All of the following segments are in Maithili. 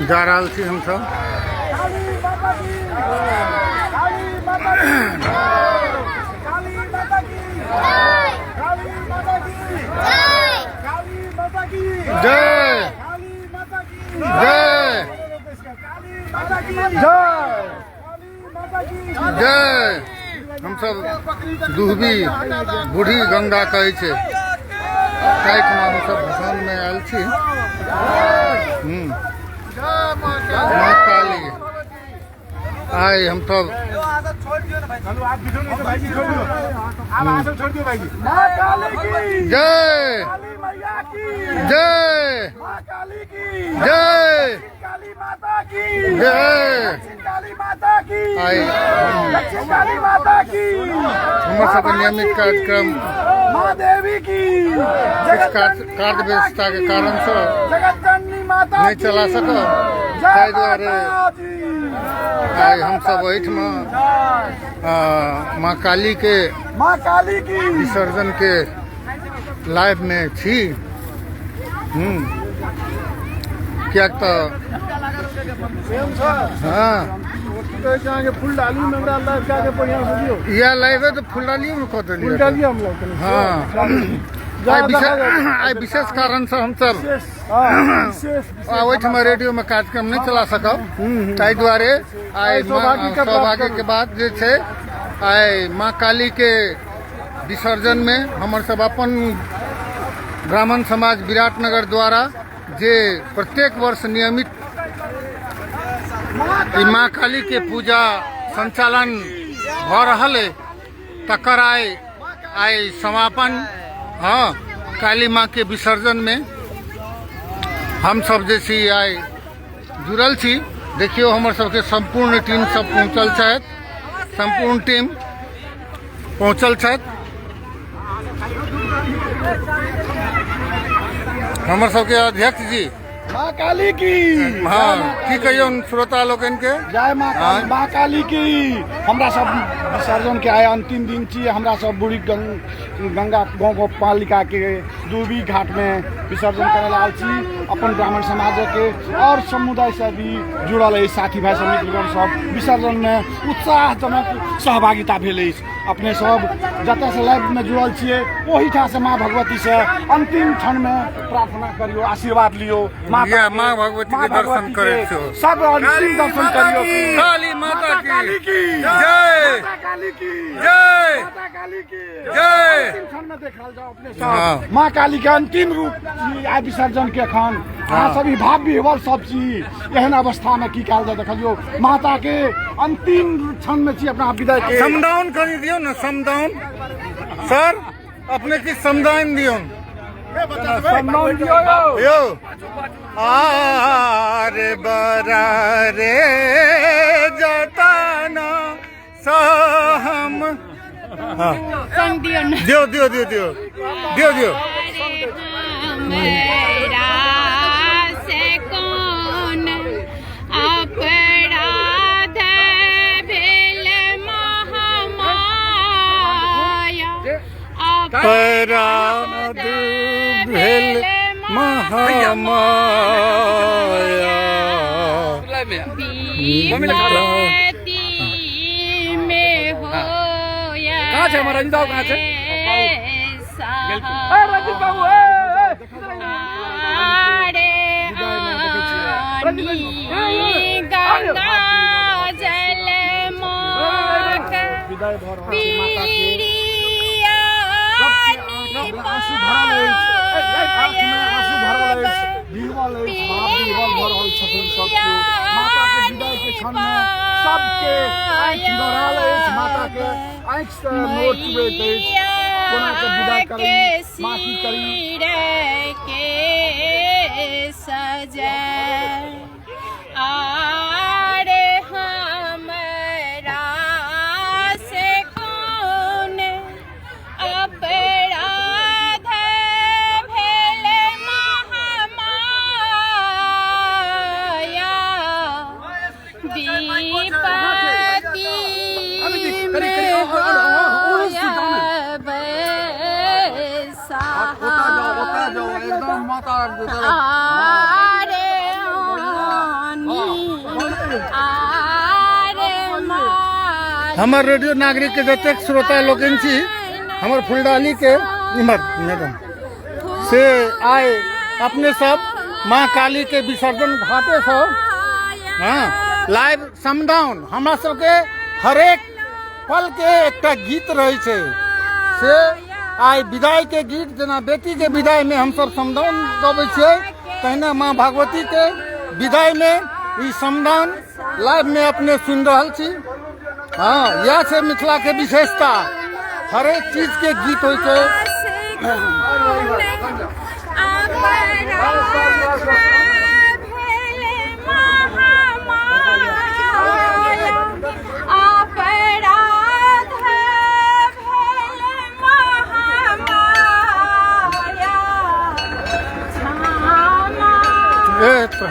जा रहल छी हमसब। जय जय जय। हमसब दुहबी बूढ़ी गंगा कहै छै ताहिठमा हमसब भसानमे आयल छी। माँ काली आइ हमसब जय जय जय जय। आइ हमर सबके नियमित कार्यक्रम किछु कार्य व्यवस्थाके कारणसँ नहि चला सकब, ताहि दुआरे आइ हमसब एहिठमा माँ कालीके विसर्जनके लाइवमे छी। किएक तऽ हँ इएह लाइवे तऽ फुलडालियोमे कऽ देलियै। हँ, आइ विशेष कारणसँ हमसब ओहिठमा रेडियोमे कार्यक्रम नहि चला सकब, ताहि दुआरे आइ सौभाग्यके बात जे छै आइ माँ कालीके विसर्जनमे हमर सब अपन ब्राह्मण समाज विराटनगर द्वारा जे प्रत्येक वर्ष नियमित ई माँ कालीके पूजा संचालन भऽ रहल अइ तकर आइ आइ समापन। हँ, काली माँके विसर्जनमे हमसब जे छी आइ जुड़ल छी। देखियौ हमर सबके सम्पूर्ण टीम सब पहुँचल छथि, सम्पूर्ण टीम पहुँचल छथि। हमर सबके अध्यक्ष जी माँ काली की। हाँ, की कहियौ श्रोता लोकनि के? जय माँ काली, माँ काली की। हमरा सब विसर्जन के आइ अंतिम दिन छी। हमरा सब बूढ़ी गंगा गाँव पालिका के दूबी घाट में विसर्जन करे ला आयल छी। अपन ब्राह्मण समाज के और समुदाय से भी जुड़ल अछि साथी भाई सब मित्रगण सब विसर्जन में उत्साहजनक सहभागिता भेल अछि। अपने सब जतऽ से लाइव में जुड़ल छियै ओहिठाम से माँ भगवती से अंतिम क्षण में प्रार्थना करियो, आशीर्वाद लियो। माता माँ भगवती के दर्शन करे छो, सब अंतिम दर्शन करियो। काली माता की जय, काली की जय, माता काली की जय। अंतिम क्षण में देखल जाओ अपने सब माँ काली के अंतिम रूप आइ विसर्जन के एखन अहाँ सब ई भाव विह्वल सब छी। एहन अवस्था में की कयल जाय, देखलियो माता के अंतिम क्षण में छी अपना विदाई के। समदाउन करी दियौ ने, समदाउन सर अपने की समदाउन दियौ, समदाउन दियौ यौ। आरे बरा रे जताना सहम। हाँ दियो दियो दियो दियो दियो दियो। अपराध भेल महामाया कहाँ छै हमर रंजित बाबू? कहाँ छै रंजित बाबू? गंगा जल आंसू भरल अछि, आँखिमे आंसू भरल अछि, विह्वल अछि, भाव विह्वल भऽ रहल छथिन सब केओ। माताके विदाईके क्षणमे सबके आँखि भरल अछि, माताके आँखिसँ नोर चुबैत अछि। कोना के विदा करी माँ, की करी? के सजय आरे हमरा से कौन अपराध भेल महामाया, विपत्ति में होयब आरे हमर रेडियो नागरिक के जतेक श्रोता लोकनि छी, हमर फुलडाली के इम्हर मैडम से आइ अपने सब माँ काली के विसर्जन घाटे से, हाँ, लाइव समदाउन हमरा सबके हरेक पल के एकटा गीत रहे छै, से आइ विदाई के गीत, जेना बेटी के विदाई में हमसब समदाउन गबै छियै, तहिना माँ भगवती के विदाई में ई समदाउन लाइव में अपने सुनि रहल छी। हाँ, इएह छै मिथिला के विशेषता, हरेक चीज के गीत होइ छै। अपराध भेल महामाया, क्षमा ए तो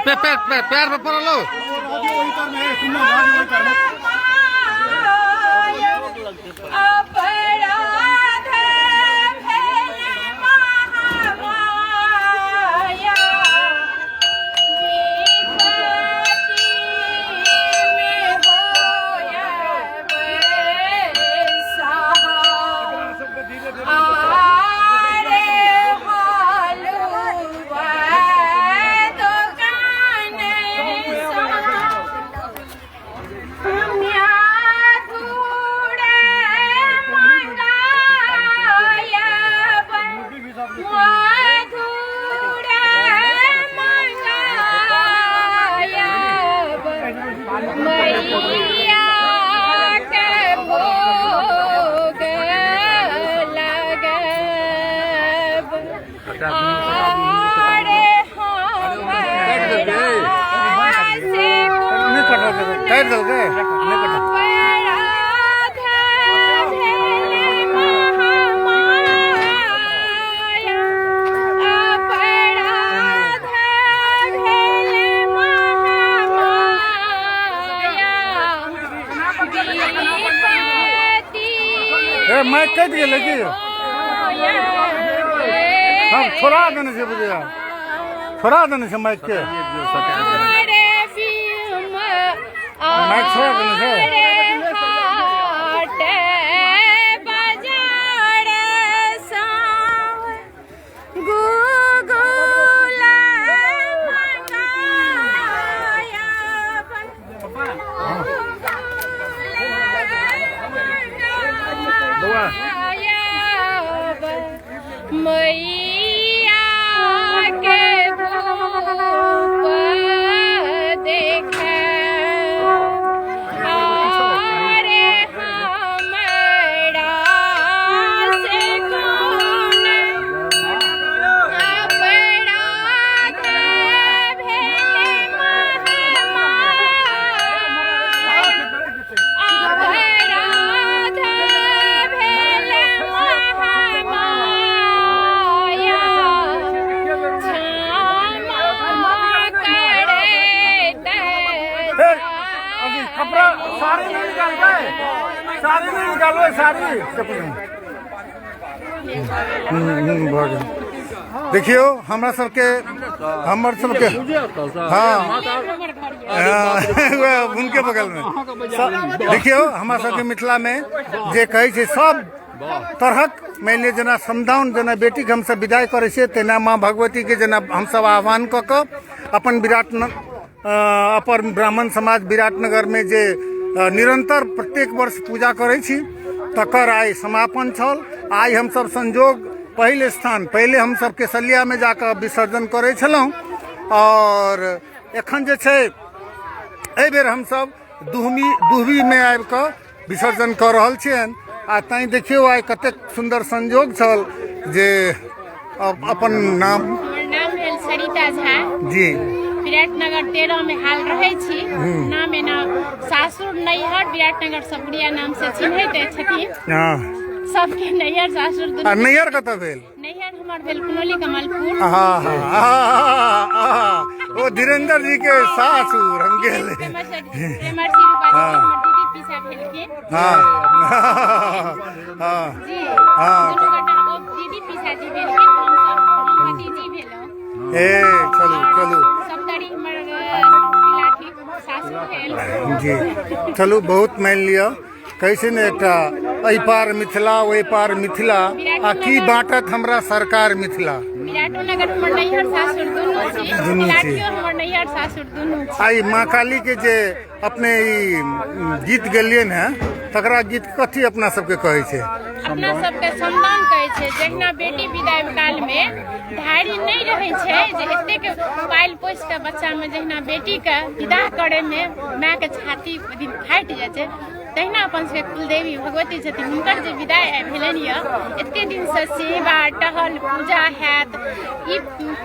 पैर पैर पैर पर पड़ल हो। अपराध भेल महामाया, विपत्ति में होयब सहाय। आरे हलुआ दोकान मधुर मंगायब, मैया के भोग लगब। आरे हमरा से नहि कटल, काटि देलकै, नहि कटल। अपराध भेल महामाया, अपराध भेल महामाया, विपत्ति ए माइक कटि गेलै की? हम छोड़ा देने छै, बुझिया छोड़ा देने छै माइक के। आरे भीम माइक छोड़ा देने छै। आरे हाट बाजार सा गुगुल मंगाया, मैया के धूप देखे। आरे हमरा से कौन अपराध भेल महामाया, अपराध भेल महामाया, क्षमा करैत ए, अभी कपड़ा साड़ी नहीं निकालबै, साड़ी नहीं निकालबै, साड़ी। भऽ गेल। देखियौ, हमरा सबके, हमर सबके, हाँ हाँ, वएह हुनके बगलमे। देखियौ, हमरा सबके मिथिलामे जे कहै छै सब तरहक, मानि लिअ जेना समदाउन, जेना बेटीके हमसब विदाइ करै छियै, तेना माँ भगवतीके जेना हमसब आह्वान कऽ कऽ अपन विराट अपर ब्राह्मण समाज विराटनगरमे जे निरन्तर प्रत्येक वर्ष पूजा करै छी, तकर आइ समापन छल। आइ हमसब संजोग पहिल स्थान, पहिले हमसब केसलियामे जाकऽ विसर्जन करै छलहुँ और एखन जे छै एहि बेर हमसभ दुहमी दुहबीमे आबि कऽ विसर्जन कऽ रहल छियनि। आ तैँ देखियौ आइ कतेक सुन्दर संयोग छल जे अपन नाम। हमर नाम भेल सरिता झा जी, विराटनगर 13 में हाल रहै छी। नाम एना सासुर नैहर विराटनगर सपुरिया नाम से चिन्हैत छथिन। हँ, सबके नैहर सासुर आ दुनू। नैहर कतऽ भेल? नैहर हमर भेल कुनौली कमलपुर। हाँ हाँ हाँ, ओ धीरेन्द्र जी के सासुर हम गेल। प्रेमर्षि रूपा हाँ। हमर दीदी पीसा भेलखिन। हाँ हाँ जी। हाँ। दुनू गोटा ओ दीदी पीसा जी भेलखिन, हमसब हम भतीजी भेलहुँ। ए चलू चलू। सप्तरी हमर तिलाठी सासुर भेल। जी चलू, बहुत मानि लिअ कहै छै ने एकटा एहि पार मिथिला ओहि पार मिथिला आ की बाँटत हमरा सरकार मिथिला। विराटनगर हमर नैहर सासुर दुनू छी। दुनू छी। तिलाठियो हमर नैहर सासुर दुनू छी। आ ई माँ काली के जे अपने ई गीत गेलियनि हेँ तकरा गीत कथी अपना सबके कहै छै? अपना सबके समदान कहै छै। जहिना बेटी विदाई काल मे धारी नहि रहै छै जे एतेक पालि पोसि कऽ बच्चा मे जहिना बेटी के विदा करे मे माय के छाती ओहि दिन फाटि जाइ छै, तहिना अपन सबके कुलदेवी भगवती छथिन, हुनकर जे विदाई आइ भेलनि यऽ, एते दिनसँ सेवा टहल पूजा हैत, ई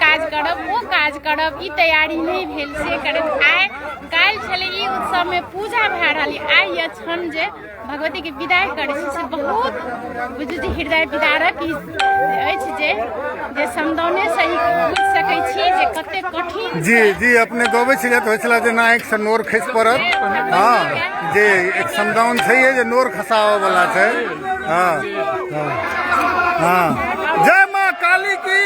काज करब ओ काज करब, ई तैयारी नहि भेल से करैत आइ काल्हि छलै ई उत्सवमे पूजा भए रहल यऽ। आइ यऽ क्षण जे भगवतीके विदाई करै छी से बहुत बुझू जे हृदय विदारक ई अछि जे जे समदाउनेसँ ई बुझि सकै छी जे कते कठिन। जी जी, अपने गबै छलियै तऽ होइ छलै जेना आँखिसँ नोर खसि पड़त। हँ, जे एक समदाउन छैहे जे नोर खसाबऽ वाला छै। हँ हँ हँ, जय माँ काली की।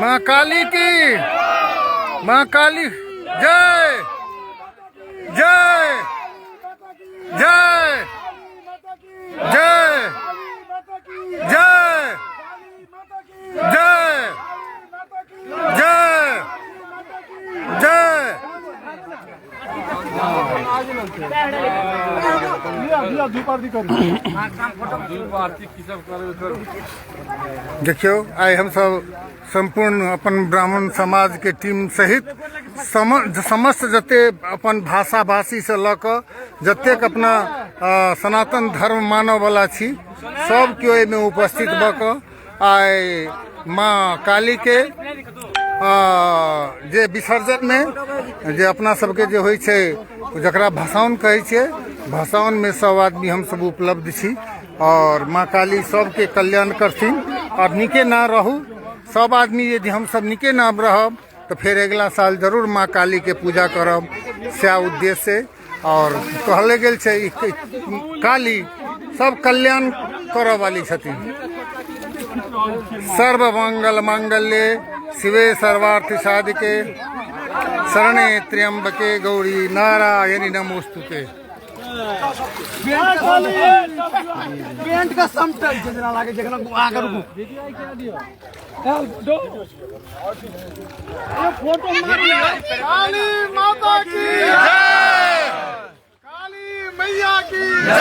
माँ काली की, माँ काली जय जय जय जय जय जय जय जय। देखियौ आइ हमसब सम्पूर्ण अपन ब्राह्मण समाज के टीम सहित समस्त जते अपन भाषा भाषी से लऽ कऽ जतेक अपना सनातन धर्म मानऽ वाला छी सब केओ एहिमे उपस्थित भऽ कऽ आइ माँ काली के जे विसर्जन में जे अपना सबके जे होइ छै जकरा भसाउन कहै छियै, भसाउन में सब आदमी हमसब उपलब्ध छी और माँ काली सबके कल्याण करथिन और नीके ना रहू सब आदमी। यदि हमसब नीके नाम रहब तऽ फेर अगिला साल जरूर माँ काली के पूजा करब, सएह उद्देश्य। और कहले गेल छै ई काली सब कल्याण करऽ वाली छथिन। सर्व मंगल मांगल्ये शिवे सर्वार्थ साधिके शरणे त्र्यंबके गौरी नारायणी नमोस्तुते। पेंट का समटल छै जेना लागे छै आगे रुकू फोटो मारी। काली माता की जय, काली मैया की जय,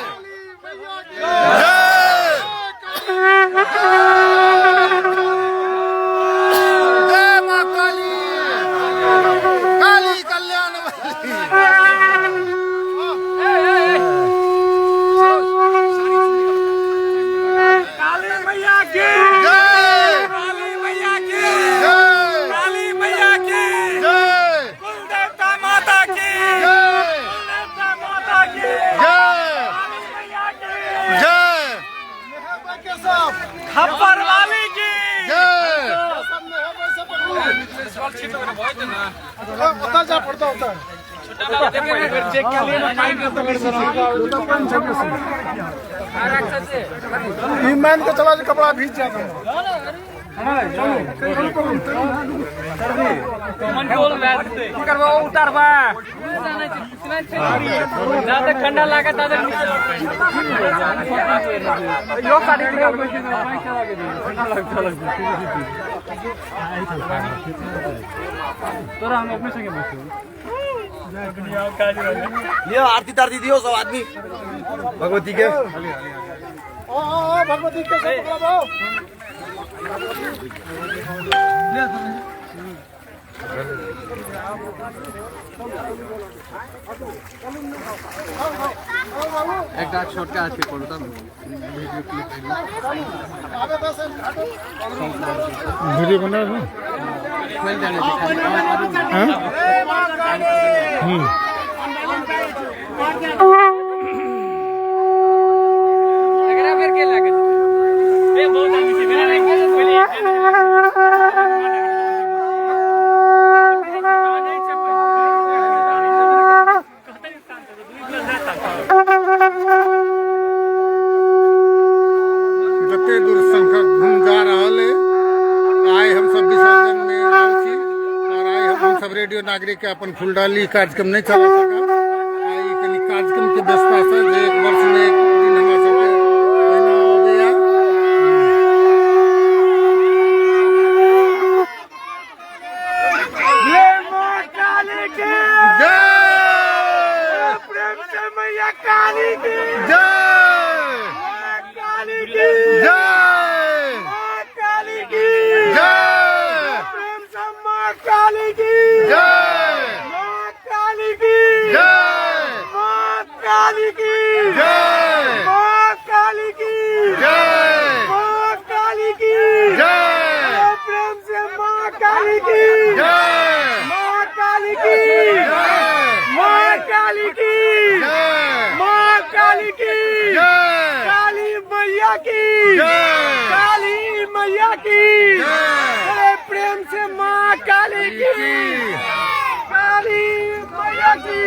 काली मैया की जय, जय माँ काली, काली कल्याण वाली। काली मैया की जय, काली मैया की जय, काली मैया की जय, कुलदेवता माता की, जय, कुलदेवता माता की, जय, काली मैया की जय, खप्पर वाली की जय। ओतऽ जा पड़ता होता ई मान के चला जे कपड़ा भीज जाता है। उतारबा ज्यादा ठंडा लागत ज्यादा यो साड़ी तोरा हम अपने संगे बैठो। लियो आरती तारती दियो सब आदमी भगवती के। भगवती के सब पकड़ाओ। एकटा छोटका अथी करू तब वीडियो क्लिप वीडियो बना खोल देने एकरा फेर के लागत ए बहुत आदमी छै मेरा नहीं पहिले जते दूर शंखक धुन जा रहल है। आइ हम सब विसर्जन में आयल छी और आइ हम सब रेडियो नागरिक के अपन फुलडाली कार्यक्रम नहीं चला सकब। आइ कनी कार्यक्रम के व्यवस्था से जे एक वर्ष में एक दिन हमरा सबके अहिना अबैया। जय प्रेम से मैया काली की जय काली की जय माँ काली की जय प्रेम से माँ काली की जय माँ काली की जय माँ काली की जय माँ काली की जय माँ काली की जय प्रेम से माँ काली की जय माँ काली की जय माँ काली की जय माँ काली की जय काली मैया की जय काली मैया की जय अरे प्रेम से माँ काली की काली मैया की।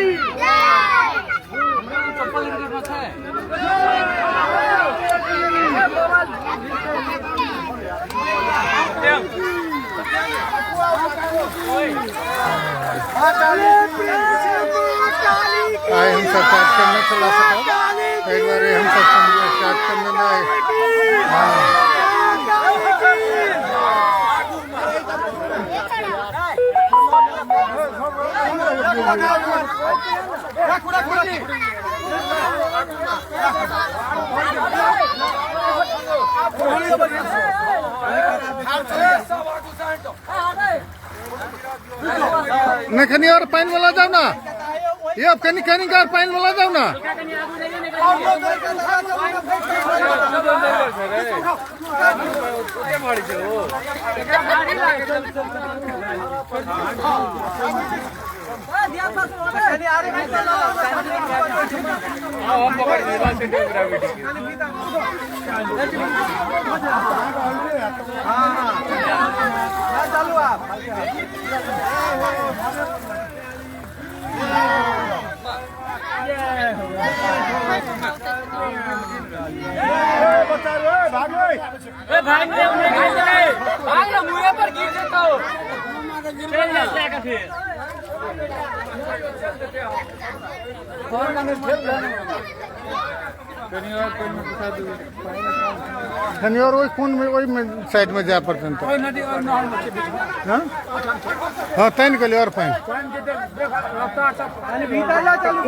आइ हम सब कार्यक्रम नहीं चला सकब, ताहि दुआरे हम सब कार्यक्रम में नहीं। हाँ नहीं कनी और पानी वाला जाओ ना, ये अब कनी कनी और पानी वाला जाओ ना। भाग ना मुँह पर गिर जेतौ चल जा के फिर कनी और ओहि कोन में ओहि में साइड में जाय पड़तनि तऽ। हाँ हाँ तानि के लिअ और पानि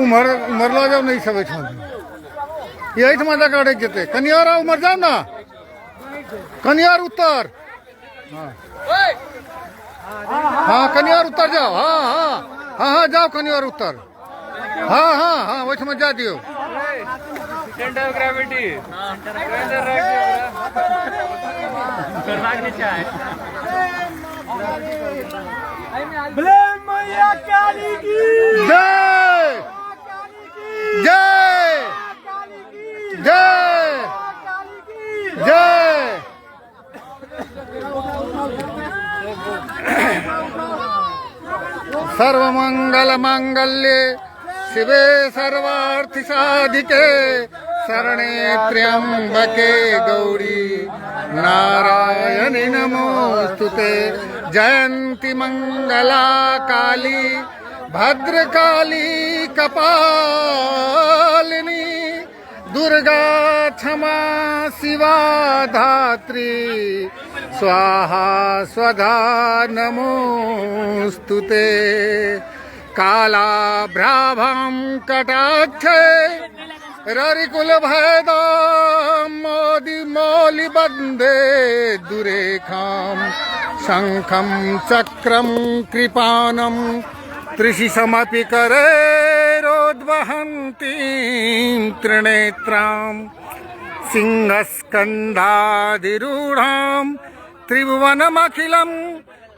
उम्हर उम्हर लऽ जाउ ने ई सब एहिठाम ई एहिठमा जाकऽ अटकि जेतै। कनी और उम्हर जाउ ना, कनी और उत्तर। हाँ हाँ कनी और उत्तर जाओ। हाँ हाँ हाँ हाँ जाओ कनी और उत्तर। हाँ हाँ हाँ ओहिठमा जा दियौ। सेंटर ऑफ ग्रेविटी मैया काली की जय जय जय जय। सर्वमंगल मांगल्ये शिवे सर्वार्थ साधिके शरणे त्र्यंबके गौरी नारायणि नमोस्तुते। जयंती मंगला काली भद्रकाली कपालिनी दुर्गा क्षमा शिवा धात्री स्वाहा स्वधा नमोस्तुते। कालाभ्राभं कटाक्षे ररिकुलभयदां मोदि मौलिबन्धे दुरेखां शङ्खं चक्रं कृपाणं त्रिशिशमपि करेरोद्वहन्तीं त्रिनेत्रां सिंहस्कन्धाधिरूढां त्रिभुवनमखिलं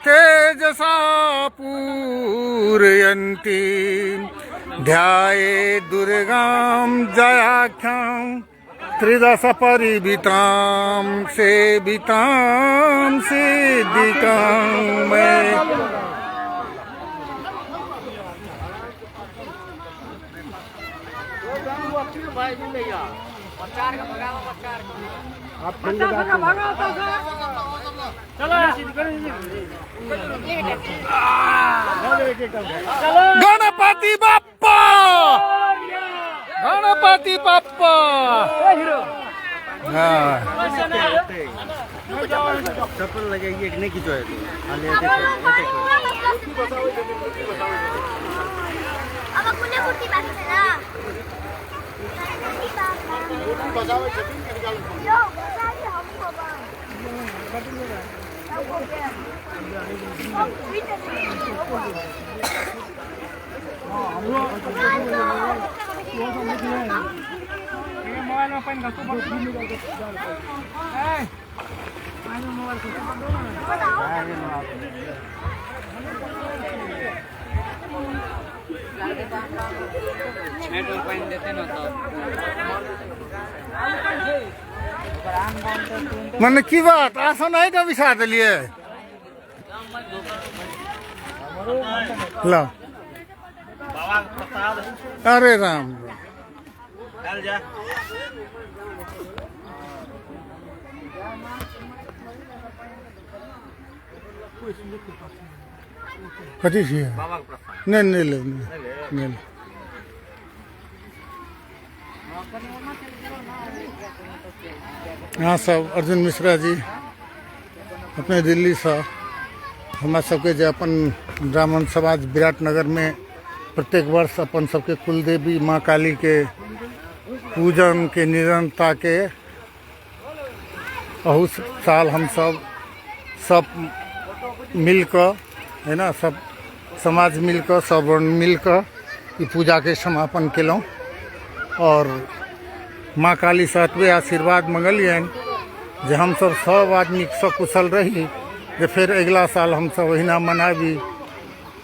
तेजसा पूरयन्ती ध्याये दुर्गां जयाख्यां त्रिदशपरिवितां सेवितां सिद्धिकां मे। गणपति बाप्पा, गणपति बाप्पा। हाँ अब कुनै कुर्ती बाँकी छैन। यो बजाइ हमको बा। मने की बात आसन आइ का बिछा देलियै ल। अरे राम कथी छियै? नहि नहि लेब, नहि लेब। अहाँ सब अर्जुन मिश्रा जी अपने दिल्लीसँ हमरा सबके जे अपन ब्राह्मण समाज विराटनगरमे प्रत्येक वर्ष अपन सबके कुलदेवी माँ कालीके पूजनके निरंतरताके अहू साल हमसब सब मिलकऽ है ना, सब समाज मिलकऽ सब वर्ण मिलकऽ ई पूजाके समापन केलहुँ और माँ कालीसँ एतबे आशीर्वाद मंगलियनि जे हमसब सब आदमी सकुशल रही, जे फेर अगिला साल हमसब ओहिना मनाबी,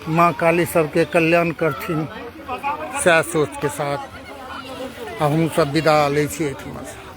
माँ काली सबके कल्याण करथिन, सएह सोचके साथ आब हमसब विदा लै छी एहिठिमासँ।